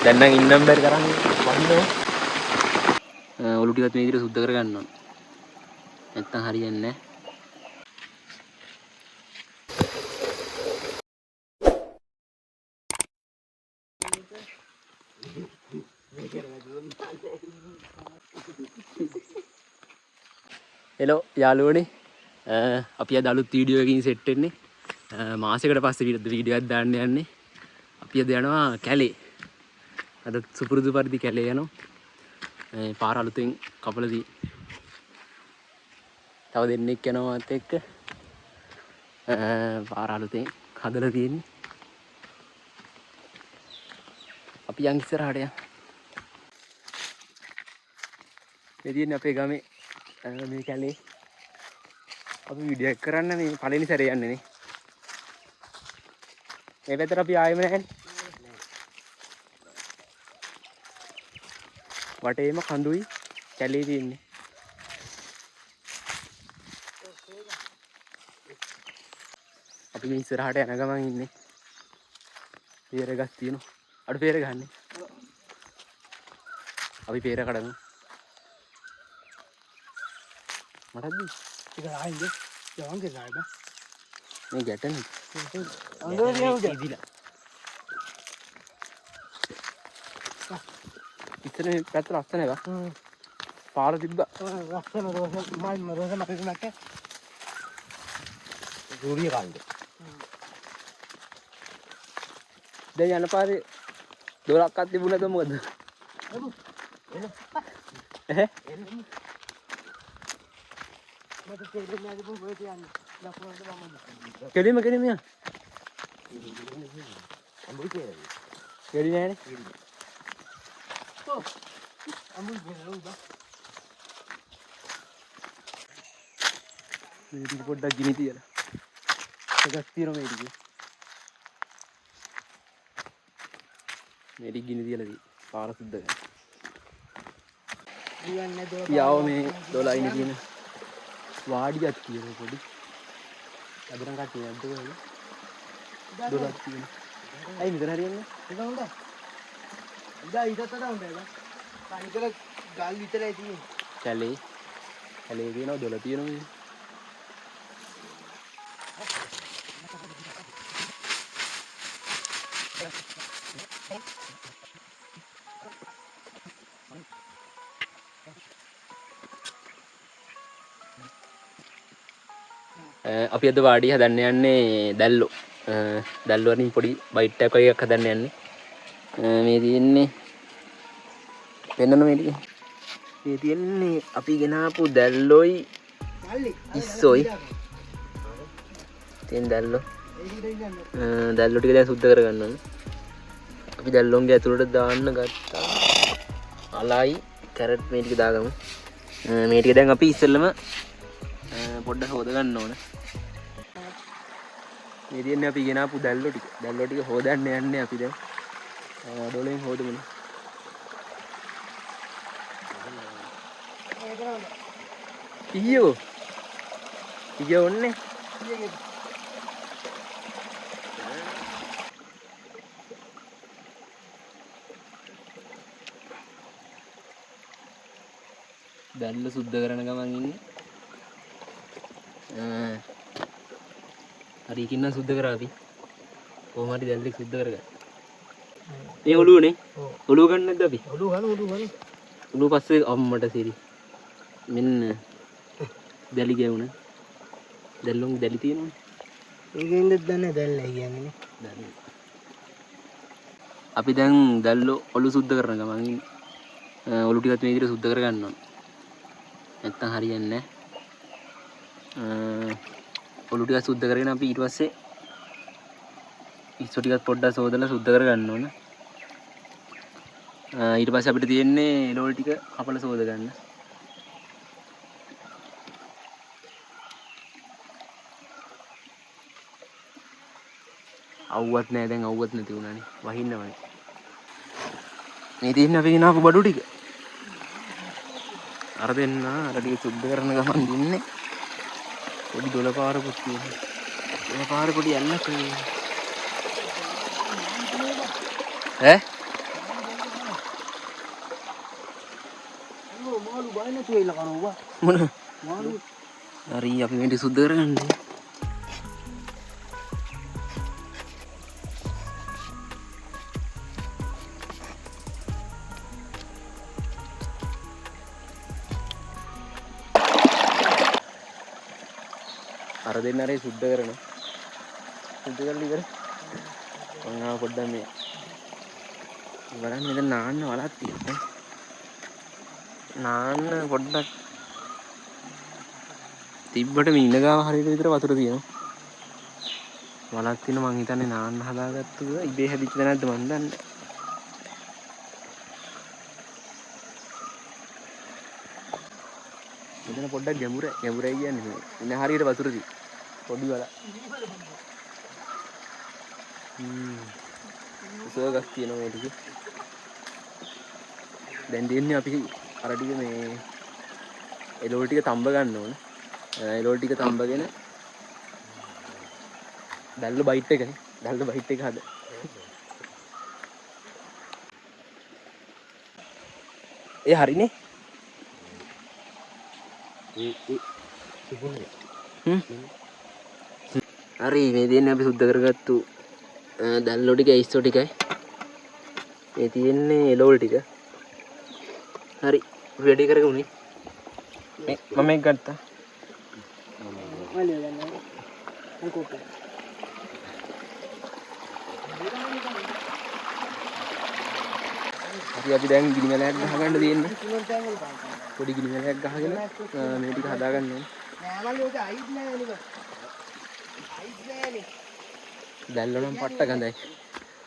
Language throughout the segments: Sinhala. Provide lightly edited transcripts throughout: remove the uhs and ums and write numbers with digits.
දැන් නම් ඉන්නම් බැරි තරම් වහිනවා. ඔලු ටිකත් මේ විදිහට සුද්ධ කරගන්න ඕන. නැත්තම් හරියන්නේ නැහැ. හෙලෝ යාළුවනේ, අපි අද අලුත් වීඩියෝ එකකින් සෙට් වෙන්නේ. මාසෙකට පස්සේ වීඩියෝ එකක් දාන්න යන්නේ. අපි අද යනවා කැලේ. අද සුපුරුදු පරිදි කැලේ යනවා. මේ පාර අලුතෙන් කපලා දී. තව දෙන්නෙක් යනවා මාත් එක්ක. පාර අලුතෙන් හදලා තියෙන්නේ. අපි යන් ඉස්සරහට යන්. මේ තියෙන්නේ අපේ ගමේ මේ කැලේ. අපි වීඩියෝ එක කරන්න මේ පළවෙනි සැරේ යන්නේ නේ. මේ පැත්තට අපි ආයෙම නැහැනේ. වටේම කඳුයි කැලේ තියෙන්නේ. අපි මේ ඉස්සරහට යන ගමන් ඉන්නේ. පේර ගස් තියෙනවා. අඩු පේර ගහන්නේ. අපි පේර කඩමු. මටත් දී. ඒක ආයෙත් යවන් කියලා ආයෙ බා. මේ ගැටනේ. අඳුර දිහා ඉදිලා. ඉස්සර මේ පැත්ත ලස්සනයි බා. පාර තිබ්බා. ලස්සන රෝස මල් රෝස මකේ මකේ. සූරිය කන්ද. දැන් යන පාරේ දොරක්වත් තිබුණද මොකද? ඈ? මට තේරෙන්නේ නැහැ බෝ ඔය කියන්නේ. ලකුණට මම. කෙලිම කෙලිම යන්න. අඹුයි කියලා. කෙලි නෑනේ. ඔව්. අඹුයි කියලා ඔව් බා. මේ ටික පොඩ්ඩක් ගිනි තියලා. එකක් තියෙනවා මේ ටිකේ. මේ ටික ගිනි තියලා දී. පාර සුද්ධ කරන්න. ලියන්නේ දොළ. යාව මේ දොළ අයිනේ තියෙන වාඩියක් තියෙනවා පොඩි. අද නම් කට්ටිය නැද්ද කොහෙද? දොළක් තියෙනවා. ඇයි මෙතන හරියන්නේ? ඒක හොඳයි. ඉදා ඊටත් වඩා හොඳයි බා. තනිකර ගල් විතරයි තියෙන්නේ. කැලේ. කැලේ තියෙනවා දොළ තියෙනවා මේ. අපි අද වාඩිය හදන්න යන්නේ දැල්ලෝ. දැල්ලෝ වලින් පොඩි බයිට් එකක් වගේ එකක් හදන්න යන්නේ. මේ තියෙන්නේ පෙන්නන මේ ටික. මේ තියෙන්නේ අපි ගෙනාපු දැල්ලොයි ඉස්සොයි. තියෙන දැල්ලෝ. දැල්ලෝ ටික දැන් සුද්ධ කරගන්න ඕනේ. අපි දැල්ලොන්ගේ ඇතුළට දාන්න ගත්තා. අලයි කැරට් මේ ටික දාගමු. මේ ටික දැන් අපි ඉස්සෙල්ලම පොඩ්ඩක් හොද ගන්න ඕන. මේ තියෙන්නේ අපි ගෙනාපු දැල්ලෝ ටික. දැල්ලෝ ටික හොදන්න යන්නේ අපි දැන්. ඩොලෙන් හොදමුනේ. ඊයෝ. ඊයෝ ඔන්නේ. දැල්ල සුද්ධ කරන ගමන් ඉන්නේ. හරි ඉකින් නම් සුද්ධ කරා අපි. කොහොම හරි දැල් ටික සුද්ධ කරගන්න. මේ ඔළුවනේ. ඔව්. ඔළුව ගන්න නැද්ද අපි? ඔළුව ගන්න, ඔළුව ගන්න. ඔළුව පස්සේ අම්මට සිරි. මෙන්න දැලි ගැවුණ. දැල්ලොන් දැලි තියෙනවනේ. ඒකෙන්ද දන්නේ දැල්ලයි කියන්නේ නේ. දැල්ල. අපි දැන් දැල්ලෝ ඔළුව සුද්ධ කරන ගමන් ඉන්නේ. ඔළුව ටිකත් මේ විදිහට සුද්ධ කරගන්න ඕන. නැත්තම් හරියන්නේ නැහැ. ඔළුව ටිකක් සුද්ධ කරගෙන අපි ඊට පස්සේ ඉස්සෝ ටිකත් පොඩ්ඩක් සෝදලා සුද්ධ කරගන්න ඕන. ඊට පස්සේ අපිට තියෙන්නේ එළවලු ටික කපලා සෝද ගන්න. අවුවත් නෑ දැන් අවුවත් නැති වුණානේ. වහින්න වගේ. මේ තියෙන්නේ අපි ගෙනාපු බඩු ටික. අර දෙන්න අර ටික සුද්ධ කරන ගමන් දින්නේ. පොඩි දොළ පාරකුත් තියෙනවා. දොළ පාර පොඩි ඇල්ලක් නේ. ඈ? මාළු බය නැතුව එල්ල කරනවා බා. මොන මාළු හරි අපි මේ ටික සුද්ධ කරගන්න. අර දෙන්න අර සුද්ධ කරන. සුද්ධ කරලා ඉවර. මං ආව පොඩ්ඩක් මේ බලන්න මෙතන නාන්න වලක් තියෙනවා. නාන්න පොඩ්ඩක් තිබ්බට මේ ඉන ගාව හරියට විතර වතුර තියෙනවා. වලක් තියෙනවා මං හිතන්නේ නාන්න හදාගත්තුද ඉබේ හැදිච්ච තැනක්ද මං දන්නේ නැහැ. මෙතන පොඩ්ඩක් ගැඹුරයි. ගැඹුරයි කියන්නේ මේ ඉන හරියට වතුර තියෙනවා. පොඩි වලක්. උසගස් තියෙනවා මේ ටික. දැන් දෙන්නේ අපි අර ටික මේ එළවලු ටික තඹ ගන්න ඕන. එළවලු ටික තඹගෙන දැල්ල බයිට් එකනේ. දැල්ල බයිට් එක හද. ඒ හරිනේ. ඒ ඒ තිබුණේ. හරි මේ දෙන්නේ අපි සුද්ධ කරගත්තු දැල්ලෝ ටික ඉස්සෝ ටිකයි. මේ තියෙන්නේ එළවලු ටික. හරි අපි වැඩි කරගමු නේ. මේ මම මේක ගත්තා. මල්ලි ගන්න. මම කෝප්පේ. හරි අපි දැන් ගිනි මැලයක් ගහගන්න තියෙන්නේ. පොඩි ගිනි මැලයක් ගහගෙන මේ ටික හදාගන්න ඕනේ. නෑ මල්ලි ඔක අයිත් නෑ නේ බං. අයිත් නෑනේ. දැල්ලෝ නම් පට්ට ගඳයි.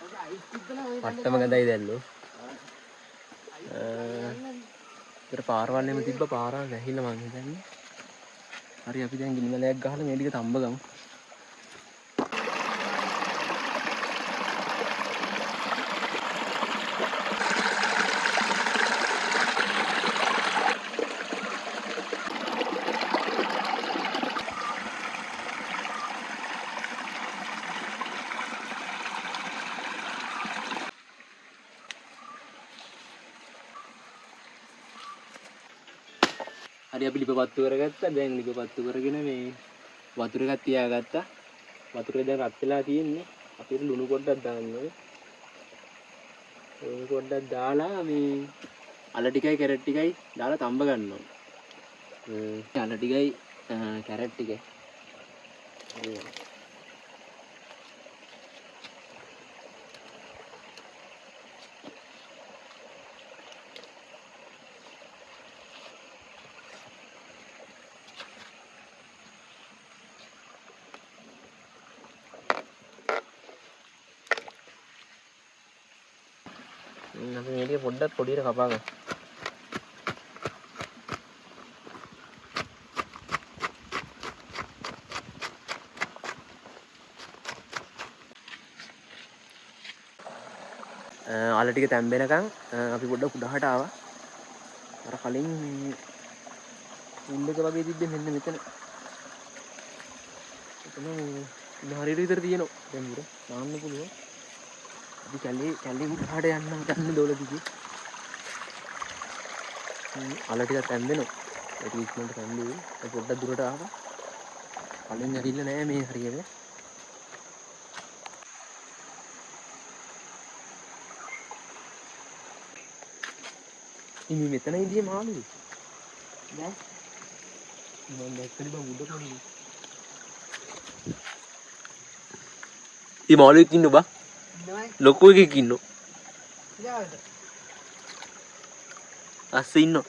ඔක අයිත් තිබ්බනම් ඔය පට්ටම ගඳයි දැල්ලෝ. ඉතින් පාරවල් එහෙම තිබ්බ පාරවල් වැහිලා මං හිතන්නේ. හරි අපි දැන් ගිනි මැලයක් ගහලා මේ ටික තඹ ගමු. හරි අපි ලිප පත්තු කරගත්තා. දැන් ලිප පත්තු කරගෙන මේ වතුර එකක් තියාගත්තා. වතුර එක දැන් රත් වෙලා තියෙන්නේ. අපිට ලුණු පොඩ්ඩක් දාන්න ඕනේ. ලුණු පොඩ්ඩක් දාලා මේ අල ටිකයි කැරට් ටිකයි දාලා තඹ ගන්න ඕනේ. අල ටිකයි කැරට් ටිකයි. අපි මේ ටික පොඩ්ඩක් පොඩියට කපා ගමු. අල ටික තැම්බෙනකන් අපි පොඩ්ඩක් උඩහට ආවා. අර කලින් මේ උල් එක වගේ තිබ්බේ මෙන්න මෙතන. එතන මේ හරියට විතර තියෙනවා. දැන් මුර නාන්න පුළුවන්. අපි කැලේ උඩහට යන්න හදන්නේ දොළ දිගේ. අල ටිකක් තැම්බෙනවා. ඒ ටික ඉක්මනට තැම්බෙයි. අපි පොඩ්ඩක් දුරට ආවා. කලින් ඇවිල්ලා නෑ මේ හරියට. ඉතින් මෙතන ඉඳියේ මාළුවේ. දැන් මම දැක්කනේ බං උඩ කන්නේ. ඊ මාළුවෙක් ඉන්නෝ බං. ඉන්නවයි. ලොකු එකෙක් ඉන්නෝ. ඉඳාවද? අස්සේ ඉන්නෝ.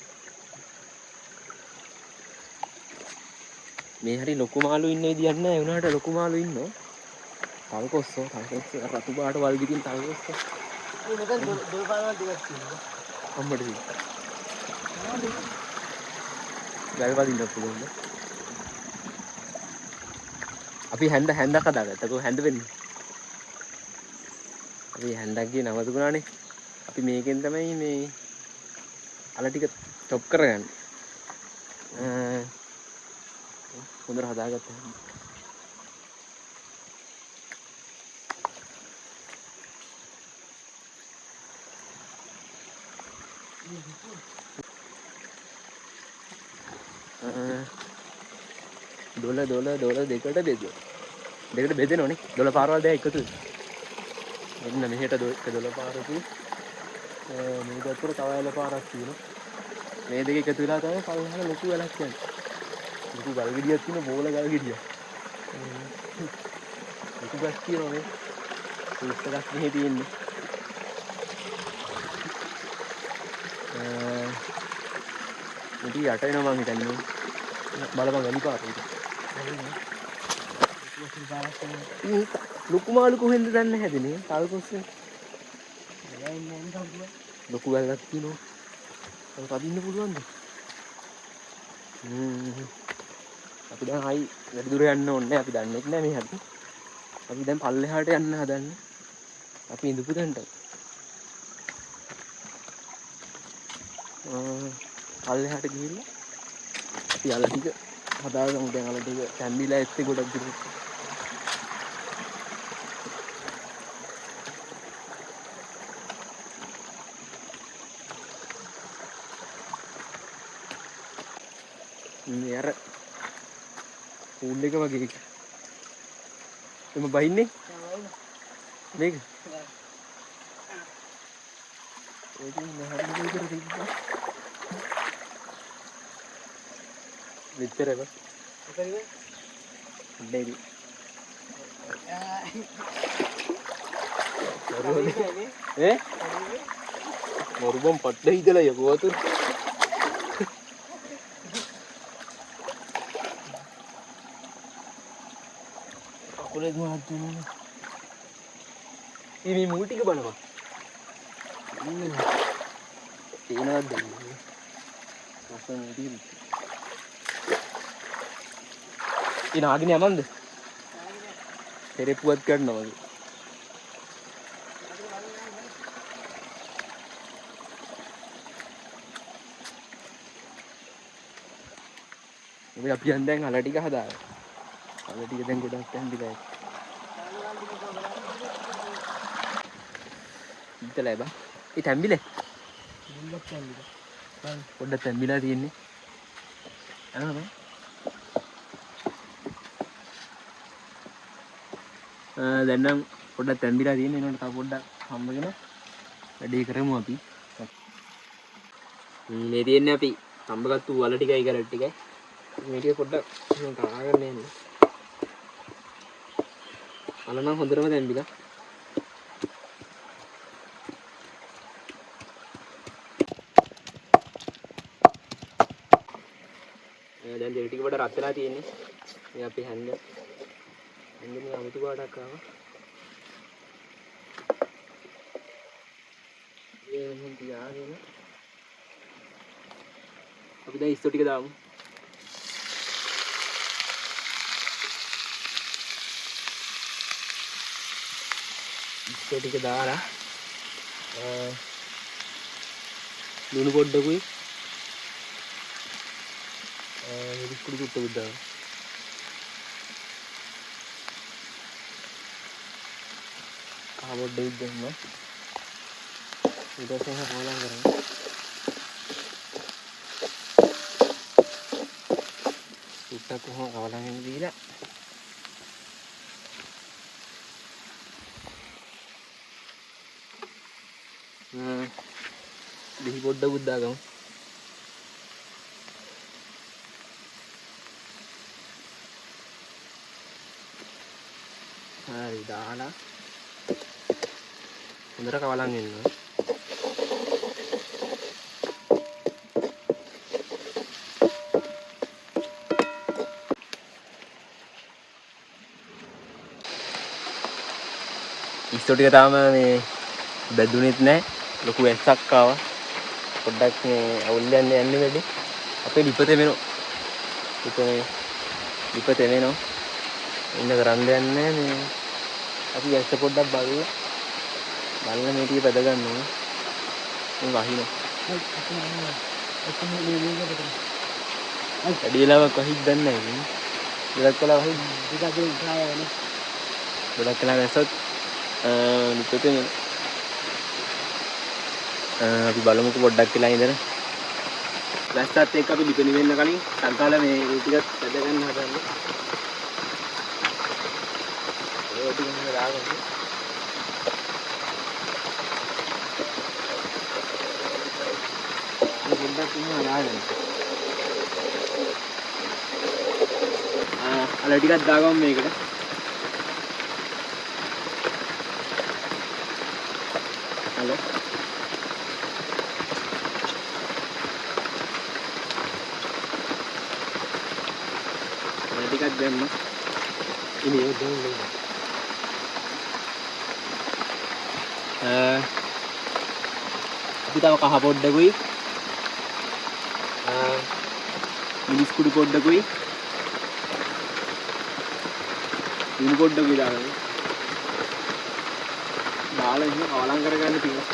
මේ හරි ලොකු මාළු ඉන්න විදියක් නෑ. ඒ වුණාට ලොකු මාළු ඉන්නෝ. තල්කොස්සෝ, තල්කොස්සෝ රතු පාට වල්ගි තියෙන තල්කොස්සෝ. ඒ මෙතන දොළ පාරවල් දෙකක් තියෙනවා. අම්මට තියෙනවා. ගල් වදින්න පුළුවන්. අපි හැන්දක් හදාගත්තා. කොහොම හැන්ද වෙන්නේ? අපි හැන්දක් ගියේ නම තිබුණානේ. අපි මේකෙන් තමයි මේ අල ටික චොප් කරගන්නේ. හොඳට හදාගත්තා. දොළ දොළ දොළ දෙකට බෙදුවා. දෙකට බෙදෙනවනේ. දොළ පාරවල් දෙක එකතු වෙනවා. මෙන්න මෙහෙට එක දොළ පාරකුයි මේ පැත්තට තව ඇල පාරක් තියෙනවා. මේ දෙක එකතු වෙලා තමයි පල්ලෙහාට ලොකු ඇලක් යන්නේ. ලොකු ගල් ගෙඩියක් තියෙන බෝල ගල් ගෙඩියක්. ලොකු ගස් තියෙනවා මේ. රුක්ක ගස් මෙහෙ තියෙන්නේ. ඉතින් යට වෙනවා මං හිතන්නේ. බලපන් වැලි පාර ඒක. ලොකු මාළු කොහෙන්ද දන්නේ හැදෙන්නේ? තල් කොස්සේ. ලොකු වැල්ලක් තියෙනවා. ඔය පදින්න පුළුවන්ද? අපි දැන් හයි වැඩි දුර යන්න ඕනේ නෑ. අපි දන්නේ නෑ මේ හැටි. අපි දැන් පල්ලෙහාට යන්න හදන්නේ. අපි ඉඳපු තැනට. පල්ලෙහාට ගිහිල්ලා අපි අල ටික හදාගමු. දැන් අල ටික තැම්බිලා ඇත්තේ ගොඩක් දුර. මේ අර පූල් එක වගේ එක. එම බහින්නේ? මේක. ඔය ඉතින් නහරන විතර තිබ්බා. මෙච්චර බා. හොඳයි. ඈ? මරුබම් පට්ට හිතලා යකෝ වතුර. කකුලේ දුවනක් දුවනවා. මේ මූ ටික බලපන්. පේනවද දන්නේ? ලස්සන මූ ටික. ඒ නාගිනේ යමන්ද? පෙරපුවත් ගන්නවා වගේ. ඔය අපි යන් දැන් අල ටික හදාගන්න. අල ටික දැන් ගොඩක් තැම්බිලා ඇති. ඉතලයි බා. ඒ තැම්බිලා? පොඩ්ඩක් තැම්බිලා. පොඩ්ඩක් තැම්බිලා තියෙන්නේ. යනවා බා. දැන් නම් පොඩ්ඩක් තැම්බිලා තියෙන්නේ. එනකොට තව පොඩ්ඩක් හම්බගෙන වැඩේ කරමු අපි. මේ තියෙන්නේ අපි හම්බගත්තු වල ටිකයි කරට් ටිකයි. මේ ටික පොඩ්ඩක් මම කා ගන්න යන්නේ. අල නම් හොඳටම තැම්බිලා. දැන් දෙල් ටික පොඩ්ඩක් රත් වෙලා තියෙන්නේ. මේ අපේ හැන්ද. හැන්ද මේ අමුතු පාටක් ආවා. ඒ මෙහෙන් තියාගෙන අපි දැන් ඉස්සෝ ටික දාමු. ඉස්සෝ ටික දාලා ලුණු පොඩ්ඩකුයි මිරිස් කුඩු චුට්ටකුත් දාමු. කහ පොඩ්ඩකුත් දැම්මා. ඊට පස්සේ එහෙම කෝලම් කරමු. චුට්ටක් කොහොම කවලම් වෙන්න දීලා දෙහි පොඩ්ඩකුත් දාගමු. හරි දාලා හොඳට කවලම් වෙන්න ඕනේ. ඉස්සෝ ටික තාම මේ බැදුනෙත් නෑ. ලොකු වැස්සක් ආවා. පොඩ්ඩක් මේ අවුල් යන්න යන්නේ වැඩි. අපේ ලිප තෙමෙනවා. ලිප මේ ලිප තෙමෙනවා. ඉන්න කරන්න දෙයක් නෑ මේ. අපි වැස්ස පොඩ්ඩක් බලලා බලලා මේ ටික පැද ගන්න ඕනේ. මේ වහිනවා. වැඩි වෙලාවක් වහිද්ද දන්නේ නෑ ඉතින්. ගොඩක් වෙලා වහිද්ද ගොඩක් වෙලා වැස්සොත් ලිප තෙමෙනවා. අපි බලමුකෝ පොඩ්ඩක් වෙලා ඉඳලා. වැස්සත් එක්ක අපි ලිප නිවෙන්න කලින් සංකාල මේ ඒ ටිකත් බැද ගන්න හදන්නේ. ඒ ටික මෙහෙම දාගන්න. මේ පොඩ්ඩක් එහෙම දාගන්න. අල ටිකක් දාගමු මේකට. අල ටිකක් දැම්මා. ඉතින් ඒක දැම්මා. අපි තව කහ පොඩ්ඩකුයි මිරිස් කුඩු පොඩ්ඩකුයි ලුණු පොඩ්ඩකුයි දාගන්න. දාලා එහෙම කවලම් කරගන්න තියෙනවා.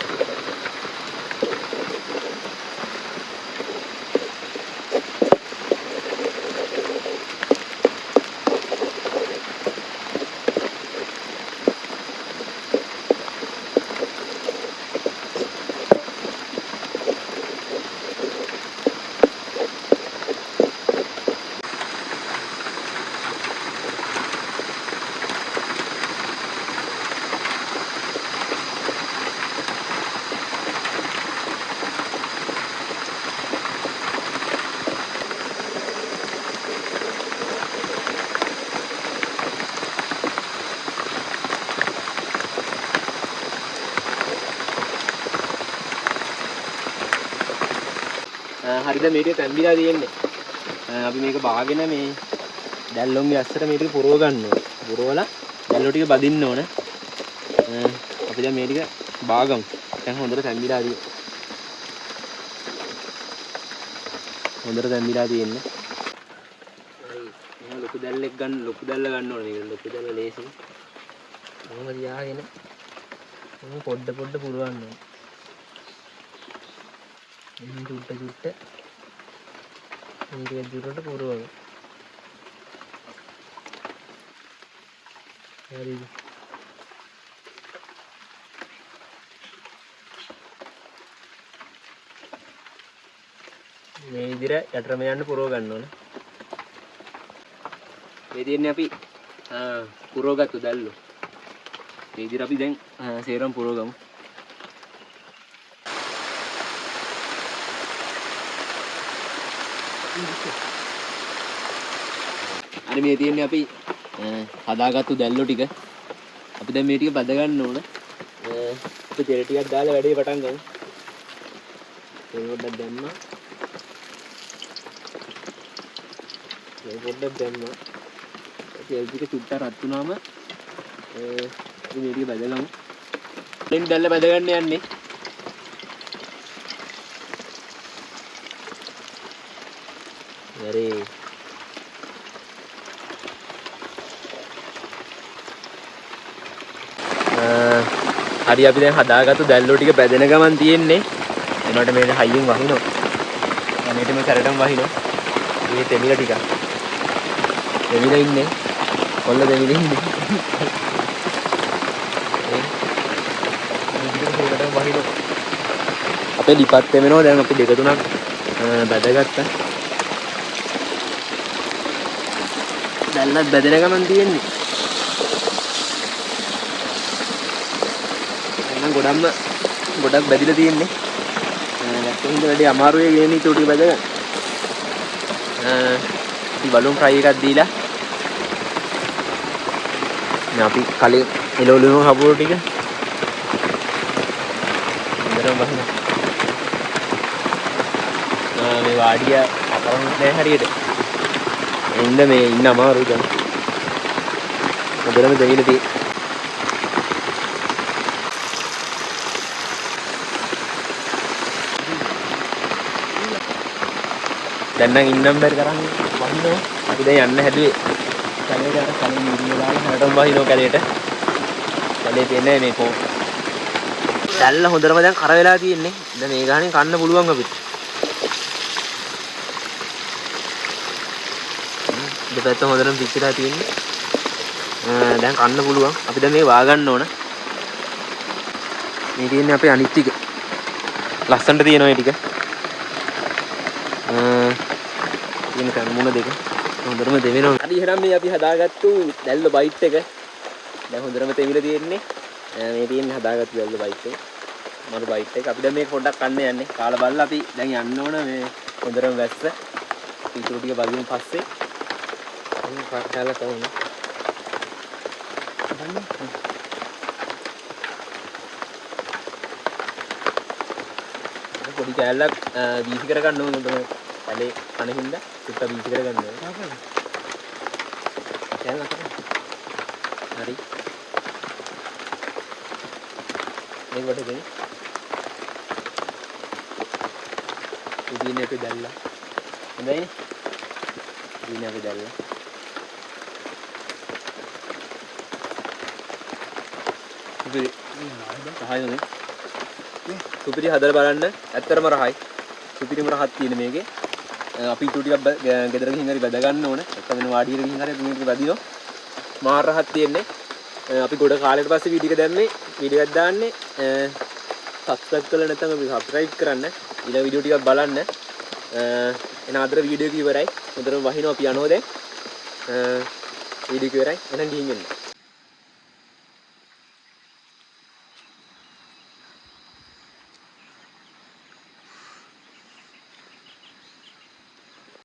හරිද මේ ටික තැම්බිලා තියෙන්නේ. අපි මේක බාගෙන මේ දැල්ලොන්ගේ අස්සට මේ ටික පුරව ගන්න ඕන. පුරවලා දැල්ලෝ ටික බදින්න ඕන. අපි දැන් මේ ටික බාගමු. දැන් හොඳට තැම්බිලා තියෙන්නේ. හොඳට තැම්බිලා තියෙන්නේ. හරි. මෙහා ලොකු දැල්ලෙක් ගන්න, ලොකු දැල්ල ගන්න ඕන මේක. ලොකු දැල්ල ලේසි. කොහොම තියාගෙන කොහොම පොඩ පොඩ පුරවන්න ඕන. එහෙම චුට්ට චුට්ට මේ ටික දුරට පුරවමු. හරිද? මේ විදිහට යටටම යන්න පුරව ගන්න ඕන. මේ තියෙන්නේ අපි පුරවගත්තු දැල්ලෝ. මේ විදිහට අපි දැන් සේරම පුරවගමු. අර මේ තියෙන්නේ අපි හදාගත්තු දැල්ලෝ ටික. අපි දැන් මේ ටික බද ගන්න ඕන. අපි තෙල් ටිකක් දාලා වැඩේ පටන් ගමු. තෙල් පොඩ්ඩක් දැම්මා. තෙල් පොඩ්ඩක් දැම්මා. තෙල් ටික චුට්ටක් රත් වුණාම අපි මේ ටික බදගමු. දැන් දැල්ල බද ගන්න යන්නේ. හරි. හරි අපි දැන් හදාගත්තු දැල්ලෝ ටික බැදෙන ගමන් තියෙන්නේ. එනකොට මේක හයියෙන් වහිනවා. අනේට මේ සැරටම වහිනවා. මේ තෙමිලා ටික. තෙමිලා ඉන්නේ. කොල්ල තෙමිලා ඉන්නේ. ඒ මේ විදිහට වහිනවා. අපේ ලිපත් තෙමෙනවා. දැන් අපි දෙක තුනක් බැදගත්තා. දැල්ලත් බැදෙන ගමන් තියෙන්නේ. එහෙනම් ගොඩක්ම ගොඩක් බැදිලා තියෙන්නේ. නැත්නම් හින්දා වැඩි අමාරුයි ගේන ඉතුරු ටික බැද ගන්න. අපි බලමු ට්‍රයි එකක් දීලා. දැන් අපි කලින් එළවලු හපුව ටික හොඳටම බහිනවා. මේ වාඩිය අකරන්නේ නැහැ හරියට. එන්න මේ ඉන්න අමාරුයි දැන්. හොඳටම දෙවිලා තියෙන්නේ. දැන් නම් ඉන්නම් බැරි තරම් වහිනවා. අපි දැන් යන්න හැදුවේ. කැලේට අර කලින් ඉරිය දාලා හැටම වහිනවා කැලේට. කැලේ තියෙන්නේ මේ කෝ. දැල්ල හොඳටම දැන් කර වෙලා තියෙන්නේ. දැන් මේ ගහනෙන් කන්න පුළුවන් අපිට. දෙපැත්ත හොඳටම පිච්චිලා තියෙන්නේ. දැන් කන්න පුළුවන්. අපි දැන් මේ වා ගන්න ඕන. මේ තියෙන්නේ අපේ අනිත් ටික. ලස්සනට තියෙනවා මේ ටික. තියෙන කම්මුණ දෙක හොඳටම දෙවෙනවා. හරි, එහෙනම් මේ අපි හදාගත්තු දැල්ල බයිට් එක දැන් හොඳටම තෙමිලා තියෙන්නේ. මේ තියෙන්නේ හදාගත්තු දැල්ල බයිට් එක. මරු බයිට් එක. අපි දැන් මේක පොඩ්ඩක් කන්න යන්නේ. කාලා බලලා අපි දැන් යන්න ඕන. මේ හොඳටම වැස්ස. ඉතුරු ටික බලමු පස්සේ. කාලා කවුන. පොඩි කෑල්ලක් වීසි කරගන්න ඕන. හොඳම කැලේ කන හින්දා චුට්ටක් වීසි කරගන්න ඕන. කෑල්ලක් හරි. මේක වට දෙන්න. ඉතින් අපි දැල්ලා. හොඳයිනේ. ඉතින් අපි දැල්ලා. සුපිරි. රහයි නේ. සුපිරි හදලා බලන්න. ඇත්තටම රහයි. සුපිරිම රහක් තියෙන මේකේ. අපි ඊටු ටිකක් ගෙදර ගිහින් හරි බැද ගන්න ඕන. නැත්නම් වෙන වාඩියට ගිහින් හරි අපි මේක බදිනවා. මාර රහක් තියෙන්නේ. අපි ගොඩ කාලයකට පස්සේ වීඩියෝ එක දැම්මේ. වීඩියෝ එකක් දාන්නේ. සබ්ස්ක්‍රයිබ් කරලා නැත්නම් අපි සබ්ස්ක්‍රයිබ් කරන්න. ඊළඟ වීඩියෝ ටිකක් බලන්න. එහෙනම් අදට වීඩියෝ එක ඉවරයි. හොඳටම වහිනවා අපි යනවා දැන්. වීඩියෝ එක ඉවරයි. එහෙනම් ගිහින් එන්න.